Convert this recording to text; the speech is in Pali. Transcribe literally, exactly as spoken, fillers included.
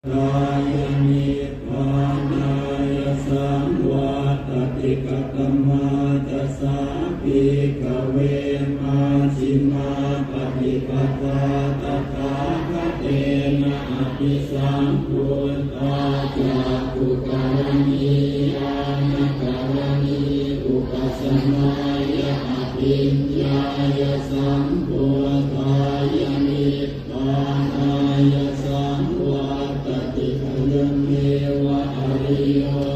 kāya nibbānāya saṃvattati. Katamā ca sā bhikkhave majjhimā paṭipadā tathāgatena abhisambuddhā cakkhukaraṇī ñāṇakaraṇī upasamāya abhiññāya sambodhāya nibbānāya saṃvattati. Ayameva ariyo